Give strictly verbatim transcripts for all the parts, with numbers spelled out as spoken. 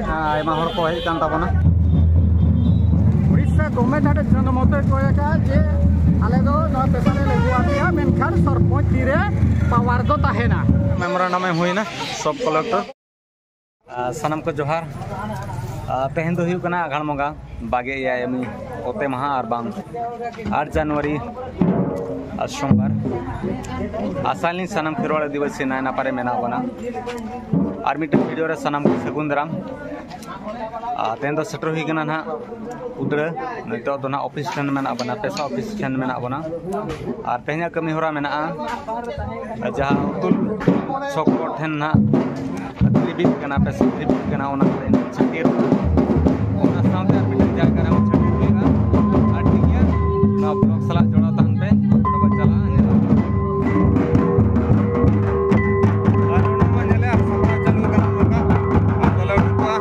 ᱟᱭᱢᱟ ᱦᱚᱲ ᱠᱚ ᱦᱮᱡ ᱟᱠᱟᱱ ᱛᱟᱵᱚᱱᱟ᱾ ᱩᱲᱤᱥᱥᱟ ᱜᱚᱵᱷᱢᱮᱱᱴ ᱟᱹᱰᱤ ᱡᱚᱱᱢᱚᱛᱚᱭ ᱠᱚᱭ ᱟᱠᱟᱫᱼᱟ ᱡᱮ ᱟᱞᱮ ᱫᱚ ᱱᱚᱣᱟ ᱯᱮᱥᱟ ᱞᱮ ᱞᱟᱹᱜᱩ ᱟᱯᱮᱭᱟ, ᱢᱮᱱᱠᱷᱟᱱ ᱥᱚᱨᱯᱚᱧᱪ ᱛᱤᱨᱮ ᱯᱟᱣᱟᱨ ᱫᱚ ᱛᱟᱦᱮᱱᱟ᱾ ᱢᱮᱢᱳᱨᱟᱱᱰᱟᱢ ᱮᱢ ᱦᱩᱭᱱᱟ ᱥᱚᱵ ᱠᱚᱞᱮᱠᱴᱚᱨ᱾ ᱟᱨ ᱥᱟᱱᱟᱢ ᱠᱚ ᱡᱚᱦᱟᱨ᱾ ᱟᱨ ᱛᱮᱦᱮᱧ ᱫᱚ ᱦᱩᱭᱩᱜ ᱠᱟᱱᱟ ᱟᱜᱷᱟᱲ ᱵᱚᱸᱜᱟ ᱵᱟᱜᱮ ᱮᱭᱟᱭ ᱟᱹᱢᱤ ᱚᱛᱮ ᱢᱟᱦᱟ ᱟᱨ ᱵᱟᱝ ᱟᱴ ᱡᱟᱱᱩᱣᱟᱨᱤ ᱟᱨ ᱥᱳᱢᱵᱟᱨ᱾ ᱟᱥᱟᱭᱟᱞᱤᱧ ᱥᱟᱱᱟᱢ ᱠᱷᱮᱨᱣᱟᱲ ᱟᱹᱫᱤᱵᱟᱹᱥᱤ ᱱᱟᱭ ᱱᱟᱯᱟᱭ ᱨᱮ ᱢᱮᱱᱟᱜ ᱵᱚᱱᱟ᱾ ᱟᱨ ᱢᱤᱫᱴᱟᱝ ᱵᱷᱤᱰᱤᱭᱳ ᱨᱮ ᱥᱟᱱᱟᱢ ᱠᱚ ᱥᱟᱹᱜᱩᱱ ᱫᱟᱨᱟᱢ᱾ ᱟᱨ ᱛᱮᱦᱮᱧ ᱫᱚ ᱥᱮᱴᱮᱨ ᱦᱩᱭ ᱠᱟᱱᱟ ᱱᱟᱦᱟᱜ ᱩᱫᱽᱲᱟᱹ᱾ ᱱᱤᱛᱚᱜ ᱫᱚ ᱱᱟᱦᱟᱜ ᱚᱯᱷᱤᱥ ᱴᱷᱮᱱ ᱢᱮᱱᱟᱜ ᱵᱚᱱᱟ, ᱯᱮᱥᱟ ᱚᱯᱷᱤᱥ ᱴᱷᱮᱱ ᱢᱮᱱᱟᱜ ᱵᱚᱱᱟ᱾ ᱟᱨ ᱛᱮᱦᱮᱧᱟᱜ ᱠᱟᱹᱢᱤ ᱦᱚᱨᱟ ᱢᱮᱱᱟᱜᱼᱟ ᱡᱟᱦᱟᱸ ᱩᱛᱩᱞ ᱥᱚᱠᱚ ᱴᱷᱮᱱ ᱱᱟᱦᱟᱜ ᱛᱨᱤᱵᱤᱫ ᱠᱟᱱᱟ, ᱯᱮᱥᱟ ᱛᱨᱤᱵᱤᱫ ᱠᱟᱱᱟ, ᱚᱱᱟ ᱠᱚᱨᱮ ᱪᱷᱟᱹᱴᱭᱟᱹᱨ᱾ ᱚᱱᱟ ᱥᱟᱶᱛᱮ ᱟᱨ ᱢᱤᱫᱴᱟᱝ ᱡᱟᱭᱜᱟ ᱨᱮᱦᱚᱸ ᱪᱷᱟᱹᱴᱭᱟᱹᱨ ᱦᱩᱭᱩᱜᱼᱟ᱾ ᱟᱨ ᱴᱷᱤᱠ ᱜᱮᱭᱟ, ᱱᱚᱣᱟ ᱵᱞᱚᱜ ᱥᱟᱞᱟᱜ ᱡᱚᱲᱟᱣ ᱛᱟᱦᱮᱱ ᱯᱮ, ᱛᱚᱵᱮ ᱪᱟᱞᱟᱜᱼᱟ ᱧᱮᱞ᱾ ᱟᱨ ᱱᱚᱰᱮ ᱢᱟ ᱧᱮᱞᱮ ᱟᱨ ᱥᱟᱯᱲᱟᱣ ᱪᱟᱹᱞᱩ ᱠᱟᱱᱟ ᱱᱚᱝᱠᱟ᱾ ᱟᱨ ᱛᱟᱦᱞᱮ ᱩᱰᱩᱠ ᱠᱚᱜᱼᱟ᱾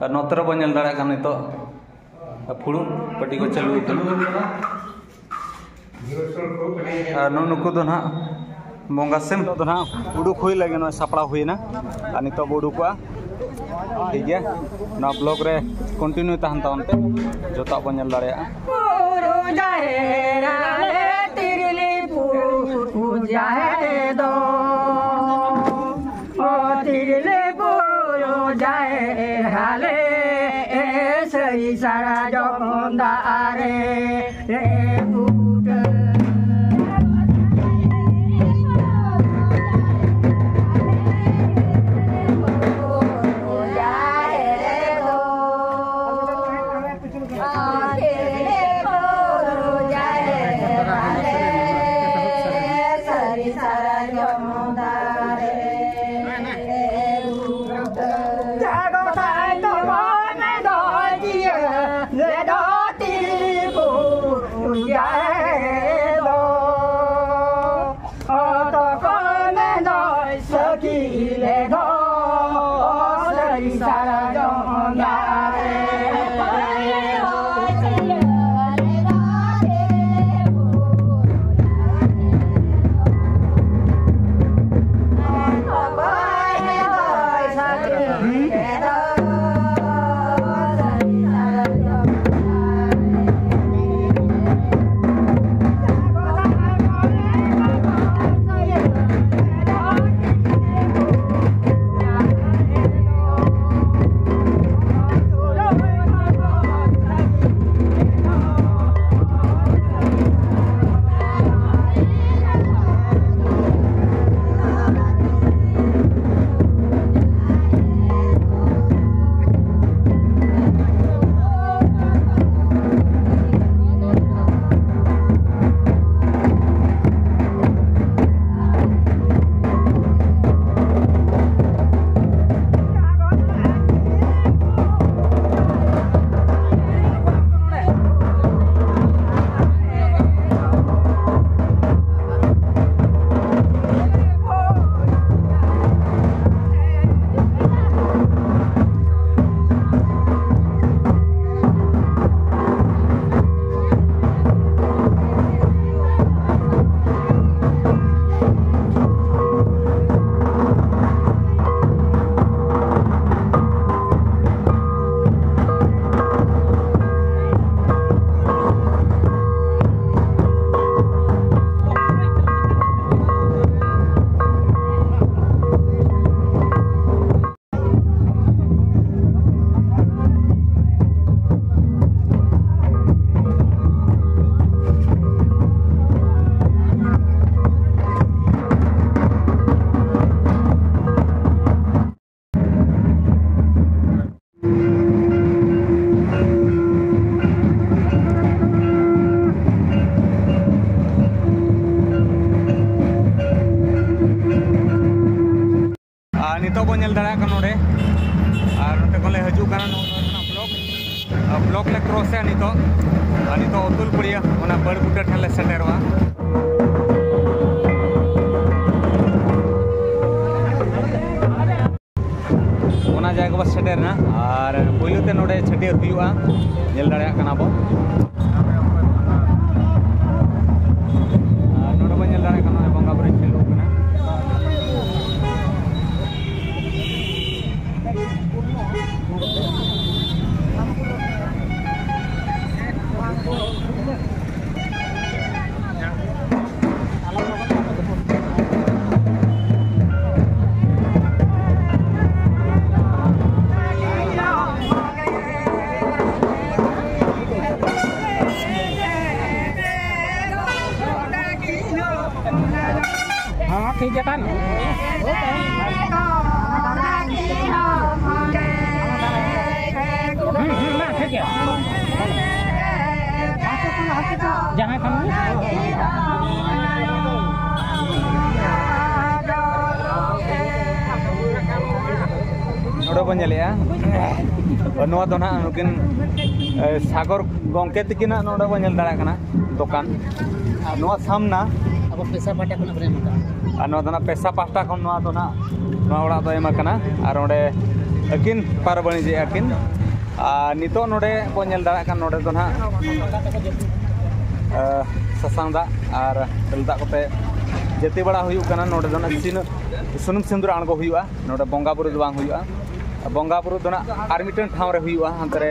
ᱟᱨ ᱱᱚᱛᱮ ᱨᱮᱵᱚᱱ ᱧᱮᱞ ᱫᱟᱲᱮᱭᱟᱜ ᱠᱟᱱᱟ ᱱᱤᱛᱚᱜ ᱯᱷᱩᱲᱩᱜ ᱯᱟᱹᱴᱤ ᱠᱚ ᱪᱟᱹᱞᱩ ᱟᱠᱟᱱᱟ᱾ ᱟᱨ ᱱᱩᱜᱼᱩ ᱱᱩᱠᱩ ᱫᱚ ᱱᱟᱦᱟᱜ ᱵᱚᱸᱜᱟ ᱥᱤᱢ᱾ ᱱᱤᱛᱚᱜ ᱫᱚ ᱱᱟᱦᱟᱜ ᱩᱰᱩᱠ ᱦᱩᱭ ᱞᱟᱹᱜᱤᱫ ᱱᱚᱜᱼᱚᱭ ᱥᱟᱯᱲᱟᱣ ᱦᱩᱭᱱᱟ᱾ ᱟᱨ ᱱᱤᱛᱚᱜ ᱵᱚ ᱩᱰᱩᱠᱚᱜᱼᱟ᱾ ᱴᱷᱤᱠ ᱜᱮᱭᱟ, ᱱᱚᱣᱟ ᱵᱞᱚᱜ ᱨᱮ ᱠᱚᱱᱴᱤᱱᱤᱭᱩ ᱛᱟᱦᱮᱱ ᱛᱟᱵᱚᱱ ᱯᱮ, ᱡᱚᱛᱚᱣᱟᱜ ᱵᱚᱱ ᱧᱮᱞ ᱫᱟᱲᱮᱭᱟᱜᱼᱟ᱾ ᱵᱩᱨᱩ ᱡᱟᱦᱮᱨ ᱟᱞᱮ ᱛᱤᱨᱤᱞᱤᱯᱩᱨ ᱡᱟᱦᱮᱨ ᱫᱚ, ᱚ ᱛᱤᱨᱤᱞᱤᱯᱩᱨ ᱡᱟᱦᱮᱨ ᱟᱞᱮ, ᱥᱟᱹᱨᱤ ᱥᱟᱨᱟ ᱡᱚᱠᱷᱚᱱ ᱫᱟᱜ ᱨᱮ ᱯᱷᱩᱴᱟᱹ᱾ ᱟᱨ ᱱᱤᱛᱚᱜ ᱵᱚᱱ ᱧᱮᱞ ᱫᱟᱲᱮᱭᱟᱜ ᱠᱟᱱᱟ ᱱᱚᱰᱮ, ᱟᱨ ᱱᱚᱛᱮ ᱠᱷᱚᱱ ᱞᱮ ᱦᱤᱡᱩᱜ ᱠᱟᱱᱟ ᱱᱚᱜᱼᱚ ᱱᱚᱣᱟ ᱵᱞᱚᱠ, ᱟᱨ ᱵᱞᱚᱠ ᱞᱮ ᱠᱨᱚᱥᱮᱫᱼᱟ ᱱᱤᱛᱚᱜ᱾ ᱟᱨ ᱱᱤᱛᱚᱜ ᱩᱛᱩᱞᱯᱩᱲᱤᱭᱟᱹ ᱚᱱᱟ ᱵᱟᱹᱲ ᱵᱩᱴᱟᱹ ᱴᱷᱮᱱ ᱞᱮ ᱥᱮᱴᱮᱨᱚᱜᱼᱟ᱾ ᱚᱱᱟ ᱡᱟᱭᱜᱟ ᱵᱚ ᱥᱮᱴᱮᱨ ᱮᱱᱟ ᱟᱨ ᱯᱳᱭᱞᱳ ᱛᱮ ᱱᱚᱰᱮ ᱪᱷᱟᱹᱴᱭᱟᱹᱨ ᱦᱩᱭᱩᱜᱼᱟ, ᱧᱮᱞ ᱫᱟᱲᱮᱭᱟᱜ ᱠᱟᱱᱟ ᱵᱚ᱾ ᱟᱨ ᱱᱚᱰᱮ ᱵᱚ ᱧᱮᱞ ᱫᱟᱲᱮᱭᱟᱜ ᱠᱟᱱᱟ ᱱᱚᱜᱼᱚᱭ ᱵᱚᱸᱜᱟ ᱵᱩᱨᱩ ᱪᱟᱹᱞᱩᱜ ᱠᱟᱱᱟ᱾ ᱦᱮᱸ, ᱴᱷᱤᱠ ᱜᱮᱭᱟ ᱛᱟᱦᱞᱮ᱾ ᱦᱩᱸ, ᱦᱩᱸ, ᱢᱟ, ᱴᱷᱤᱠ ᱜᱮᱭᱟ᱾ ᱡᱟᱦᱟᱸᱭ ᱠᱷᱟᱱ ᱜᱮ᱾ ᱱᱚᱰᱮ ᱵᱚᱱ ᱧᱮᱞᱮᱜᱼᱟ, ᱱᱚᱣᱟ ᱫᱚ ᱱᱟᱦᱟᱜ ᱱᱩᱠᱤᱱ, ᱮ, ᱥᱟᱜᱚᱨ ᱜᱚᱢᱠᱮ ᱛᱤᱠᱤᱱᱟᱜ ᱱᱚᱰᱮ ᱵᱚᱱ ᱧᱮᱞ ᱫᱟᱲᱮᱭᱟᱜ ᱠᱟᱱᱟ ᱫᱚᱠᱟᱱ᱾ ᱱᱚᱣᱟ ᱥᱟᱢᱱᱟ ᱟᱵᱚ ᱯᱮᱥᱟ ᱯᱟᱦᱴᱟ ᱠᱷᱚᱱᱟᱜ ᱵᱚᱱ ᱮᱢ ᱟᱠᱟᱫᱼᱟ᱾ ᱟᱨ ᱱᱚᱣᱟ ᱫᱚ ᱱᱟᱜ ᱯᱮᱥᱟ ᱯᱟᱦᱴᱟ ᱠᱷᱚᱱ ᱱᱚᱣᱟ ᱫᱚ ᱱᱟᱜ, ᱱᱚᱣᱟ ᱚᱲᱟᱜ ᱫᱚ ᱮᱢ ᱟᱠᱟᱱᱟ᱾ ᱟᱨ ᱚᱸᱰᱮ ᱟᱹᱠᱤᱱ ᱯᱟᱨ ᱵᱟᱹᱱᱤᱡᱮᱜᱼᱟ ᱠᱤᱱ᱾ ᱟᱨ ᱱᱤᱛᱚᱜ ᱱᱚᱰᱮ ᱵᱚᱱ ᱧᱮᱞ ᱫᱟᱲᱮᱭᱟᱜ ᱠᱟᱱ ᱱᱚᱰᱮ ᱫᱚ ᱱᱟᱜ, ᱟᱸ, ᱥᱟᱥᱟᱝ ᱫᱟᱜ ᱟᱨ ᱛᱮᱞ ᱫᱟᱜ ᱠᱚᱛᱮ ᱡᱟᱹᱛᱤ ᱵᱟᱲᱟ ᱦᱩᱭᱩᱜ ᱠᱟᱱᱟ᱾ ᱱᱚᱰᱮ ᱫᱚ ᱱᱟᱜ ᱥᱤᱱ-, ᱥᱩᱱᱩᱢ ᱥᱤᱸᱫᱩᱨ ᱟᱬᱜᱚ ᱦᱩᱭᱩᱜᱼᱟ᱾ ᱱᱚᱰᱮ ᱵᱚᱸᱜᱟ ᱵᱩᱨᱩ ᱫᱚ ᱵᱟᱝ ᱦᱩᱭᱩᱜᱼᱟ᱾ ᱵᱚᱸᱜᱟ ᱵᱩᱨᱩ ᱫᱚ ᱱᱟᱜ ᱟᱨ ᱢᱤᱫᱴᱮᱱ ᱴᱷᱟᱶ ᱨᱮ ᱦᱩᱭᱩᱜᱼᱟ, ᱦᱟᱱᱛᱮ ᱨᱮ,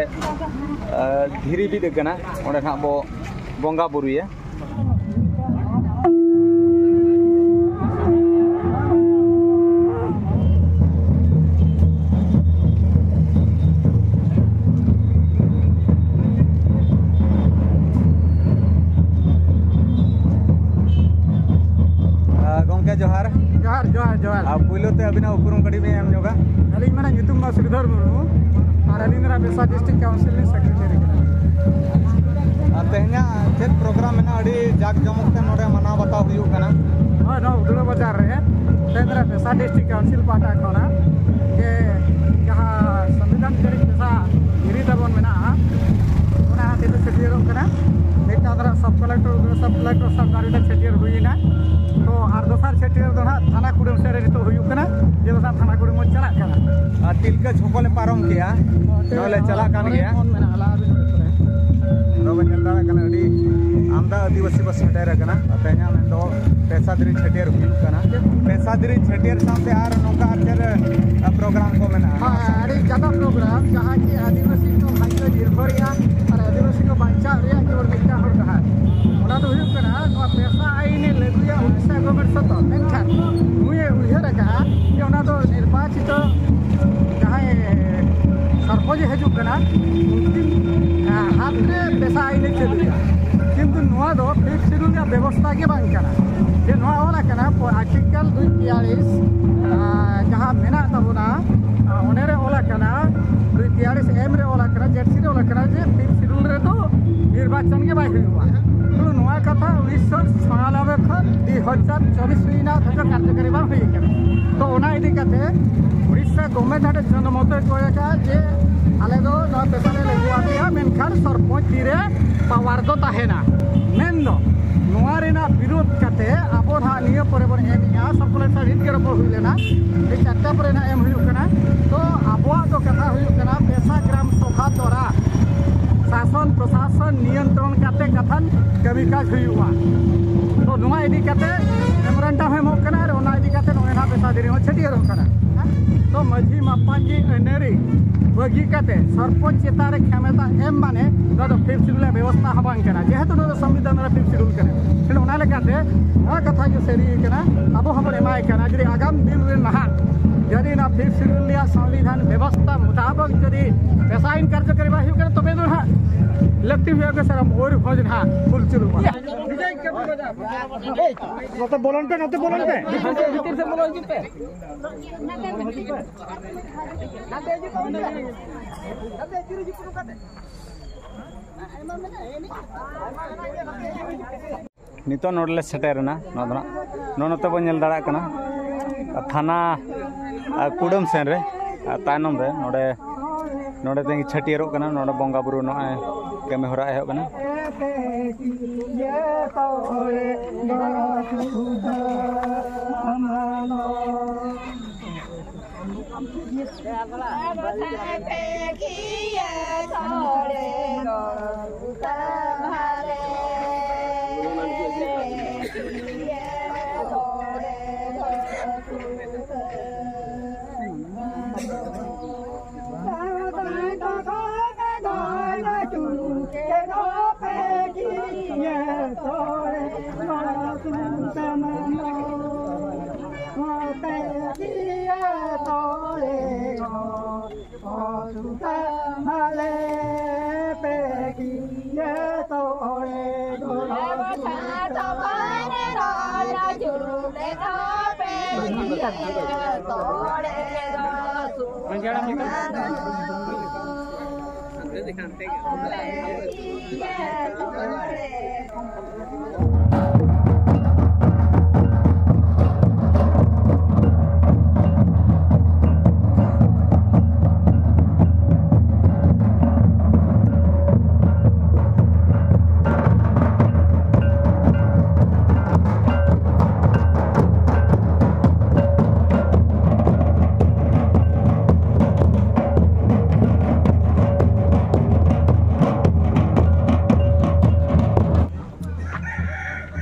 ᱟᱸ, ᱫᱷᱤᱨᱤ ᱵᱤᱫ ᱟᱠᱟᱱᱟ, ᱚᱸᱰᱮ ᱱᱟᱜ ᱵᱚ ᱵᱚᱸᱜᱟ ᱵᱩᱨᱩᱭᱟ᱾ ᱟᱨ ᱜᱚᱢᱠᱮ, ᱡᱚᱦᱟᱨ᱾ ᱡᱚᱦᱟᱨ, ᱡᱚᱦᱟᱨ, ᱡᱚᱦᱟᱨ᱾ ᱟᱨ ᱯᱩᱭᱞᱩ ᱛᱮ ᱟᱹᱵᱤᱱᱟᱜ ᱩᱯᱨᱩᱢ ᱠᱟᱹᱴᱤᱡ ᱵᱤᱱ ᱮᱢ ᱧᱚᱜᱟ? ᱟᱹᱞᱤᱧ ᱢᱟᱱᱮ ᱧᱩᱛᱩᱢ ᱫᱚ ᱥᱨᱤᱫᱷᱚᱨ ᱢᱩᱨᱢᱩ, ᱟᱨ ᱟᱹᱞᱤᱧ ᱫᱚ ᱱᱟᱜ ᱵᱮᱥᱟ district council ᱨᱤᱱ secretary ᱠᱟᱱᱟ᱾ ᱟᱨ ᱛᱮᱦᱮᱧᱟᱜ ᱪᱮᱫ program ᱢᱮᱱᱟᱜᱼᱟ? ᱟᱹᱰᱤ ᱡᱟᱠ ᱡᱚᱢᱚᱠ ᱛᱮ ᱱᱚᱰᱮ ᱢᱟᱱᱟᱣ ᱵᱟᱛᱟᱣ ᱦᱩᱭᱩᱜ ᱠᱟᱱᱟ᱾ ᱦᱳᱭ, ᱱᱚᱣᱟ ᱩᱫᱽᱲᱟ ᱵᱟᱡᱟᱨ ᱨᱮ ᱛᱮᱦᱮᱧ ᱫᱚ ᱱᱟᱜ ᱵᱮᱥᱟ district council ᱯᱟᱦᱴᱟ ᱠᱷᱚᱱᱟᱜ ᱜᱮ ᱡᱟᱦᱟᱸ ᱥᱚᱝᱵᱤᱫᱷᱟᱱ ᱪᱟᱹᱨᱤ ᱵᱮᱥᱟ ᱫᱷᱤᱨᱤ ᱛᱟᱵᱚᱱ ᱢᱮᱱᱟᱜᱼᱟ, ᱚᱱᱟ ᱛᱮᱫᱚ ᱪᱷᱟᱹᱴᱭᱟᱹᱨᱚᱜ ᱠᱟᱱᱟ᱾ ᱢᱤᱫᱴᱟᱝ ᱫᱚ ᱱᱟᱜ sub collector, sub collector ᱥᱟᱵ ᱫᱟᱨᱮ ᱨᱮ ᱪᱷᱟᱹᱴᱭᱟᱹᱨ ᱦᱩᱭᱮᱱᱟ᱾ ᱛᱚ ᱟᱨ ᱫᱚᱥᱟᱨ ᱪᱷᱟᱹᱴᱭᱟᱹᱨ ᱫᱚ ᱱᱟᱜ ᱛᱷᱟᱱᱟ ᱠᱩᱰᱟᱹᱢ ᱥᱮᱫ ᱨᱮ ᱱᱤᱛᱚᱜ ᱦᱩᱭᱩᱜ ᱠᱟᱱᱟ, ᱡᱮ ᱫᱚᱥᱟᱨ ᱛᱷᱟᱱᱟ ᱠᱩᱰᱟᱹᱢ ᱵᱚᱱ ᱪᱟᱞᱟᱜ ᱠᱟᱱᱟ᱾ ᱟᱨ ᱛᱤᱞᱠᱟᱹ ᱪᱷᱚᱠᱚ ᱞᱮ ᱯᱟᱨᱚᱢ ᱠᱮᱜᱼᱟ᱾ ᱱᱚᱰᱮ ᱞᱮ ᱪᱟᱞᱟᱜ ᱠᱟᱱ ᱜᱮᱭᱟ᱾ ᱱᱚᱰᱮ ᱵᱚᱱ ᱧᱮᱞ ᱫᱟᱲᱮᱭᱟᱜ ᱠᱟᱱᱟ, ᱟᱹᱰᱤ ᱟᱢᱫᱟ ᱟᱹᱫᱤᱵᱟᱹᱥᱤ ᱠᱚ ᱥᱮᱴᱮᱨ ᱟᱠᱟᱱᱟ᱾ ᱛᱮᱦᱮᱧᱟᱜ ᱢᱮᱱᱫᱚ ᱯᱮᱥᱟᱫᱽᱨᱤ ᱪᱷᱟᱹᱴᱭᱟᱹᱨ ᱦᱩᱭᱩᱜ ᱠᱟᱱᱟ᱾ ᱯᱮᱥᱟᱫᱽᱨᱤ ᱪᱷᱟᱹᱴᱭᱟᱹᱨ ᱥᱟᱶᱛᱮ ᱟᱨ ᱱᱚᱝᱠᱟ ᱟᱨ ᱪᱮᱫ, ᱟ, ᱯᱨᱳᱜᱨᱟᱢ ᱠᱚ ᱢᱮᱱᱟᱜᱼᱟ? ᱦᱮᱸ, ᱟᱹᱰᱤ ᱡᱟᱫᱟ ᱯᱨᱳᱜᱨᱟᱢ, ᱡᱟᱦᱟᱸ ᱠᱤ ᱟᱹᱫᱤᱵᱟᱹᱥᱤ ᱠᱚ ᱵᱷᱟᱜᱮ ᱱᱤᱨᱵᱷᱚᱨᱮᱜᱼᱟ ᱟᱨ ᱟᱹᱫᱤᱵᱟᱹᱥᱤ ᱠᱚ ᱵᱟᱧᱪᱟᱣ ᱨᱮᱭᱟᱜ ᱡᱮᱢᱚᱱ ᱢᱤᱫᱴᱟᱝ ᱦᱚᱨ ᱰᱟᱦᱟᱨ᱾ ᱚᱱᱟ ᱫᱚ ᱦᱩᱭᱩᱜ ᱠᱟᱱᱟ, ᱱᱚᱣᱟ ᱯᱮᱥᱟ ᱟᱹᱭᱤᱱᱮ ᱞᱟᱹᱜᱩᱭᱟ ᱩᱲᱤᱥᱥᱟ ᱜᱚᱵᱷᱚᱨᱱᱢᱮᱱᱴ ᱥᱚᱛᱚ, ᱢᱮᱱᱠᱷᱟᱱ ᱱᱩᱭᱮ ᱩᱭᱦᱟᱹᱨ ᱟᱠᱟᱫᱼᱟ ᱡᱮ ᱚᱱᱟ ᱫᱚ ᱱᱤᱨᱵᱟᱪᱤᱛᱚ ᱡᱟᱦᱟᱸᱭ ᱥᱚᱨᱯᱚᱧᱪ ᱮ ᱦᱤᱡᱩᱜ ᱠᱟᱱᱟ, ᱩᱱᱠᱤᱱ, ᱟ, ᱦᱟᱛ ᱨᱮ ᱯᱮᱥᱟ ᱟᱹᱭᱤᱱᱮ ᱪᱟᱹᱞᱩᱭᱟ᱾ ᱠᱤᱱᱛᱩ ᱱᱚᱣᱟ ᱫᱚ ᱯᱷᱤᱯᱛᱷ ᱥᱤᱰᱩᱞ ᱨᱮᱭᱟᱜ ᱵᱮᱵᱚᱥᱛᱷᱟ ᱜᱮ ᱵᱟᱝ ᱠᱟᱱᱟ᱾ ᱡᱮ ᱱᱚᱣᱟ ᱚᱞ ᱟᱠᱟᱱᱟ, ᱯᱚ-, ᱟᱨᱴᱤᱠᱮᱞ ᱫᱩᱭ ᱛᱮᱭᱟᱞᱤᱥ, ᱟ, ᱡᱟᱦᱟᱸ ᱢᱮᱱᱟᱜ ᱛᱟᱵᱚᱱᱟ, ᱟ, ᱚᱸᱰᱮ ᱨᱮ ᱚᱞ ᱟᱠᱟᱱᱟ, ᱫᱩᱭ ᱛᱮᱭᱟᱞᱤᱥ ᱮᱢ ᱨᱮ ᱚᱞ ᱟᱠᱟᱱᱟ, ᱡᱮᱰ ᱥᱤ ᱨᱮ ᱚᱞ ᱟᱠᱟᱱᱟ ᱡᱮ ᱯᱷᱤᱯᱛᱷ ᱥᱤᱰᱩᱞ ᱨᱮᱫᱚ ᱱᱤᱨᱵᱟᱪᱚᱱ ᱜᱮ ᱵᱟᱭ ᱦᱩᱭᱩᱜᱼᱟ᱾ ᱛᱚ ᱱᱚᱣᱟ ᱠᱟᱛᱷᱟ ᱩᱱᱤᱥᱥᱚ ᱪᱷᱤᱭᱟᱱᱚᱵᱵᱳᱭ ᱠᱷᱚᱱ ᱫᱩ ᱦᱟᱡᱟᱨ ᱪᱚᱵᱵᱤᱥ ᱦᱩᱭᱱᱟ, ᱚᱛᱷᱚᱪᱚ ᱠᱟᱨᱡᱚᱠᱟᱨᱤ ᱵᱟᱝ ᱦᱩᱭ ᱟᱠᱟᱱᱟ᱾ ᱛᱚ ᱚᱱᱟ ᱤᱫᱤ ᱠᱟᱛᱮ ᱩᱲᱤᱥᱥᱟ ᱜᱚᱵᱷᱚᱨᱱᱢᱮᱱᱴ ᱦᱟᱸᱰᱮ ᱡᱚᱱᱢᱚᱛᱚᱭ ᱠᱚᱭ ᱟᱠᱟᱫᱼᱟ ᱡᱮ ᱟᱞᱮ ᱫᱚ ᱱᱚᱣᱟ ᱯᱮᱥᱟ ᱞᱮ ᱞᱟᱹᱜᱩ ᱟᱯᱮᱭᱟ, ᱢᱮᱱᱠᱷᱟᱱ ᱥᱚᱨᱯᱚᱧᱪ ᱛᱤᱨᱮ ᱯᱟᱣᱟᱨ ᱫᱚ ᱛᱟᱦᱮᱱᱟ᱾ ᱢᱮᱱᱫᱚ ᱱᱚᱣᱟ ᱨᱮᱱᱟᱜ ᱵᱤᱨᱳᱫᱷ ᱠᱟᱛᱮ ᱟᱵᱚ ᱱᱟᱦᱟᱜ ᱱᱤᱭᱟᱹ ᱯᱚᱨᱮ ᱵᱚᱱ ᱮᱢᱮᱜᱼᱟ, ᱥᱚᱨᱠᱩᱞᱮᱴ ᱥᱟᱶ ᱱᱤᱛ ᱜᱮ ᱨᱚᱯᱚᱲ ᱦᱩᱭ ᱞᱮᱱᱟ, ᱱᱤᱛ ᱪᱟᱨᱴᱟ ᱯᱚᱨᱮ ᱱᱟᱦᱟᱜ ᱮᱢ ᱦᱩᱭᱩᱜ ᱠᱟᱱᱟ᱾ ᱛᱚ ᱟᱵᱚᱣᱟᱜ ᱫᱚ ᱠᱟᱛᱷᱟ ᱦᱩᱭᱩᱜ ᱠᱟᱱᱟ ᱯᱮᱥᱟ ᱜᱨᱟᱢ ᱥᱚᱵᱷᱟ ᱫᱚᱨᱟ ᱥᱟᱥᱚᱱ ᱯᱨᱚᱥᱟᱥᱚᱱ ᱱᱤᱭᱚᱱᱛᱨᱚᱱ ᱠᱟᱛᱮ ᱠᱟᱛᱷᱟᱱ ᱠᱟᱹᱢᱤ ᱠᱟᱡᱽ ᱦᱩᱭᱩᱜᱼᱟ᱾ ᱛᱚ ᱱᱚᱣᱟ ᱤᱫᱤ ᱠᱟᱛᱮ ᱢᱮᱢᱳᱨᱮᱱᱰᱟᱢ ᱮᱢᱚᱜ ᱠᱟᱱᱟ ᱟᱨ ᱚᱱᱟ ᱤᱫᱤ ᱠᱟᱛᱮ ᱱᱚᱜᱼᱚᱭ ᱱᱟᱦᱟᱜ ᱯᱮᱥᱟ ᱫᱤᱱ ᱦᱚᱸ ᱪᱷᱟᱹᱴᱭᱟᱹᱨᱚᱜ ᱠᱟᱱᱟ᱾ ᱛᱚ ᱢᱟᱹᱡᱷᱤ ᱢᱟᱯᱟᱡᱤ ᱟᱹᱱᱟᱹᱨᱤ ᱵᱟᱹᱜᱤ ᱠᱟᱛᱮ ᱥᱚᱨᱯᱚᱧᱪ ᱪᱮᱛᱟᱱ ᱨᱮ ᱠᱷᱮᱢᱮᱛᱟ ᱮᱢ ᱢᱟᱱᱮ ᱱᱚᱣᱟ ᱫᱚ ᱯᱷᱤᱯᱛᱷ ᱥᱤᱰᱩᱞ ᱨᱮᱭᱟᱜ ᱵᱮᱵᱚᱥᱛᱷᱟ ᱦᱚᱸ ᱵᱟᱝ ᱠᱟᱱᱟ, ᱡᱮᱦᱮᱛᱩ ᱱᱚᱣᱟ ᱫᱚ ᱥᱚᱝᱵᱤᱫᱷᱟᱱ ᱨᱮ ᱯᱷᱤᱯᱛᱷ ᱥᱤᱰᱩᱞ ᱠᱟᱱᱟ᱾ ᱮᱱᱠᱷᱟᱱ ᱚᱱᱟ ᱞᱮᱠᱟᱛᱮ ᱱᱚᱣᱟ ᱠᱟᱛᱷᱟ ᱜᱮ ᱥᱟᱹᱨᱤ ᱠᱟᱱᱟ, ᱟᱵᱚ ᱦᱚᱸᱵᱚᱱ ᱮᱢᱟᱭ ᱠᱟᱱᱟ᱾ ᱡᱩᱫᱤ ᱟᱜᱟᱢ ᱫᱤᱱ ᱨᱮ ᱱᱟᱦᱟᱜ ᱡᱩᱫᱤ ᱱᱚᱣᱟ ᱯᱷᱤᱯᱛᱷ ᱥᱤᱰᱩᱞ ᱨᱮᱭᱟᱜ ᱥᱚᱝᱵᱤᱫᱷᱟᱱ ᱵᱮᱵᱚᱥᱛᱷᱟ ᱢᱩᱛᱟᱵᱚᱠ ᱡᱩᱫᱤ ᱯᱮᱥᱟ ᱟᱹᱭᱤᱱ ᱠᱟᱨᱡᱚᱠᱟᱨᱤ ᱵᱟᱭ ᱦᱩᱭᱩᱜ ᱠᱟᱱᱟ, ᱛᱚᱵᱮ ᱫᱚ ᱱᱟᱦᱟᱜ ᱞᱟᱹᱠᱛᱤ ᱦᱩᱭᱩᱜ ᱠᱟᱱᱟ ᱥᱟᱨᱟ ᱢᱚᱭᱩᱨᱵᱷᱚᱸᱡᱽ ᱱᱟᱦᱟᱜ ᱯᱷᱩᱞᱪᱩᱞᱩᱜᱼᱟ᱾ ᱱᱚᱛᱮ ᱵᱚᱞᱚᱱ ᱯᱮ, ᱱᱚᱛᱮ ᱵᱚᱞᱚᱱ ᱯᱮ᱾ ᱵᱷᱤᱛᱤᱨ ᱥᱮᱫ ᱵᱚᱞᱚ ᱦᱤᱡᱩᱜ ᱯᱮ᱾ ᱱᱤᱛᱚᱜ ᱱᱚᱰᱮ ᱞᱮ ᱥᱮᱴᱮᱨᱮᱱᱟ᱾ ᱱᱚᱣᱟ ᱫᱚ ᱱᱟᱜ ᱱᱚᱜᱼᱚ ᱱᱚᱛᱮ ᱵᱚᱱ ᱧᱮᱞ ᱫᱟᱲᱮᱭᱟᱜ ᱠᱟᱱᱟ, ᱛᱷᱟᱱᱟ, ᱟᱨ ᱠᱩᱰᱟᱹᱢ ᱥᱮᱱ ᱨᱮ, ᱟᱨ ᱛᱟᱭᱱᱚᱢ ᱨᱮ ᱱᱚᱰᱮ, ᱱᱚᱰᱮ ᱛᱮᱜᱮ ᱪᱷᱟᱹᱴᱭᱟᱹᱨᱚᱜ ᱠᱟᱱᱟ᱾ ᱱᱚᱰᱮ ᱵᱚᱸᱜᱟ ᱵᱩᱨᱩ ᱱᱚᱜᱼᱚᱭ ᱠᱟᱹᱢᱤ ᱦᱚᱨᱟ ᱮᱦᱚᱵ ᱠᱟᱱᱟ᱾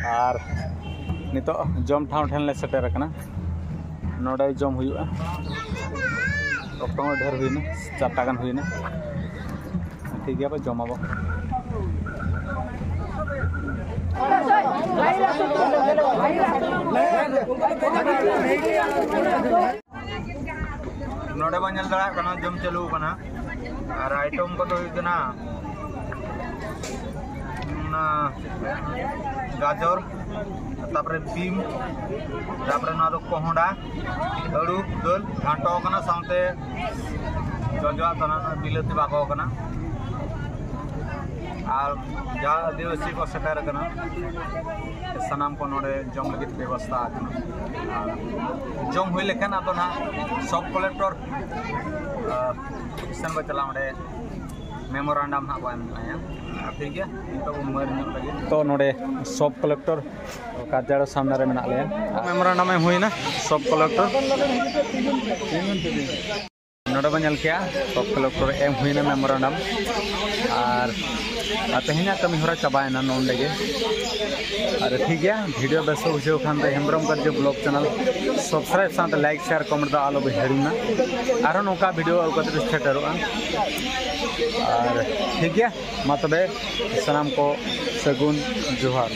ᱟᱨ ᱱᱤᱛᱚᱜ ᱡᱚᱢ ᱴᱷᱟᱶ ᱴᱷᱮᱱ ᱞᱮ ᱥᱮᱴᱮᱨ ᱟᱠᱟᱱᱟ᱾ ᱱᱚᱰᱮ ᱡᱚᱢ ᱦᱩᱭᱩᱜᱼᱟ᱾ ᱚᱠᱛᱚ ᱦᱚᱸ ᱰᱷᱮᱨ ᱦᱩᱭᱱᱟ, ᱪᱟᱨᱴᱟ ᱜᱟᱱ ᱦᱩᱭᱱᱟ᱾ ᱴᱷᱤᱠ ᱜᱮᱭᱟ, ᱵᱚ ᱡᱚᱢᱟᱵᱚ᱾ ᱱᱚᱰᱮ ᱵᱚᱱ ᱧᱮᱞ ᱫᱟᱲᱮᱭᱟᱜ ᱠᱟᱱᱟ, ᱡᱚᱢ ᱪᱟᱹᱞᱩ ᱠᱟᱱᱟ᱾ ᱟᱨ ᱟᱭᱴᱮᱢ ᱠᱚᱫᱚ ᱦᱩᱭᱩᱜ ᱠᱟᱱᱟ ᱚᱱᱟ ᱜᱟᱡᱚᱨ, ᱛᱟᱯᱚᱨᱮ ᱵᱤᱢ, ᱛᱟᱯᱚᱨᱮ ᱱᱚᱣᱟ ᱫᱚ ᱠᱚᱦᱚᱸᱰᱟ, ᱟᱹᱲᱩ ᱫᱟᱹᱞ ᱜᱷᱟᱱᱴᱚ ᱟᱠᱟᱱᱟ, ᱥᱟᱶᱛᱮ ᱡᱚᱡᱚᱣᱟᱜ ᱫᱚ ᱱᱟᱦᱟᱜ ᱵᱤᱞᱟᱹᱛᱤ ᱵᱟᱠᱚ ᱠᱟᱱᱟ᱾ ᱟᱨ ᱡᱟᱦᱟᱸ ᱟᱹᱫᱤᱵᱟᱹᱥᱤ ᱠᱚ ᱥᱮᱴᱮᱨ ᱟᱠᱟᱱᱟ, ᱥᱟᱱᱟᱢ ᱠᱚ ᱱᱚᱰᱮ ᱡᱚᱢ ᱞᱟᱹᱜᱤᱫ ᱵᱮᱵᱚᱥᱛᱷᱟ ᱟᱠᱟᱱᱟ᱾ ᱟᱨ ᱡᱚᱢ ᱦᱩᱭ ᱞᱮᱠᱷᱟᱱ ᱟᱫᱚ ᱱᱟᱦᱟᱜ ᱥᱟᱵ ᱠᱚᱞᱮᱠᱴᱚᱨ, ᱟᱨ ᱥᱮᱱ ᱵᱚ ᱪᱟᱞᱟᱜᱼᱟ, ᱚᱸᱰᱮ ᱢᱮᱢᱳᱨᱟᱱᱰᱟᱢ ᱱᱟᱦᱟᱜ ᱵᱚ ᱮᱢᱟᱭᱟ᱾ ᱴᱷᱤᱠ ᱜᱮᱭᱟ, ᱱᱤᱛᱚᱜ ᱵᱚ ᱢᱟᱹᱨ ᱧᱚᱜ ᱞᱟᱹᱜᱤᱫ᱾ ᱛᱚ, ᱱᱚᱰᱮ ᱥᱟᱵ ᱠᱚᱞᱮᱠᱴᱚᱨ ᱠᱟᱨᱡᱟᱞᱚᱭ ᱥᱟᱢᱱᱟ ᱨᱮ ᱢᱮᱱᱟᱜ ᱞᱮᱭᱟ᱾ ᱢᱮᱢᱳᱨᱟᱱᱰᱟᱢ ᱮᱢ ᱦᱩᱭᱱᱟ ᱥᱟᱵ ᱠᱚᱞᱮᱠᱴᱚᱨ᱾ ᱱᱚᱰᱮ ᱵᱚᱱ ᱧᱮᱞ ᱠᱮᱜᱼᱟ, ᱥᱚᱵ ᱠᱚᱞᱮᱠᱴᱚᱨ ᱮᱢ ᱦᱩᱭᱱᱟ ᱢᱮᱢᱳᱨᱟᱱᱰᱟᱢ᱾ ᱟᱨ ᱟᱨ ᱛᱮᱦᱮᱧᱟᱜ ᱠᱟᱹᱢᱤ ᱦᱚᱨᱟ ᱪᱟᱵᱟᱭᱮᱱᱟ ᱱᱚᱰᱮ ᱜᱮ᱾ ᱟᱨ ᱴᱷᱤᱠ ᱜᱮᱭᱟ, ᱵᱷᱤᱰᱤᱭᱳ ᱵᱮᱥ ᱠᱚ ᱵᱩᱡᱷᱟᱹᱣ ᱠᱷᱟᱱ ᱫᱚ ᱦᱮᱢᱵᱨᱚᱢ ᱠᱟᱨᱡᱚ ᱵᱞᱚᱜ ᱪᱮᱱᱮᱞ ᱥᱟᱵᱥᱠᱨᱟᱭᱤᱵ ᱥᱟᱶᱛᱮ ᱞᱟᱭᱤᱠ, ᱥᱮᱭᱟᱨ, ᱠᱚᱢᱮᱱᱴ ᱫᱚ ᱟᱞᱚ ᱵᱚᱱ ᱦᱤᱲᱤᱧ ᱢᱟ᱾ ᱟᱨᱦᱚᱸ ᱱᱚᱝᱠᱟ ᱵᱷᱤᱰᱤᱭᱳ ᱟᱹᱜᱩ ᱠᱟᱛᱮ ᱥᱮᱴᱮᱨᱚᱜᱼᱟ᱾ ᱟᱨ ᱴᱷᱤᱠ ᱜᱮᱭᱟ, ᱢᱟ ᱛᱚᱵᱮ ᱥᱟᱱᱟᱢ ᱠᱚ ᱥᱟᱹᱜᱩᱱ ᱡᱚᱦᱟᱨ᱾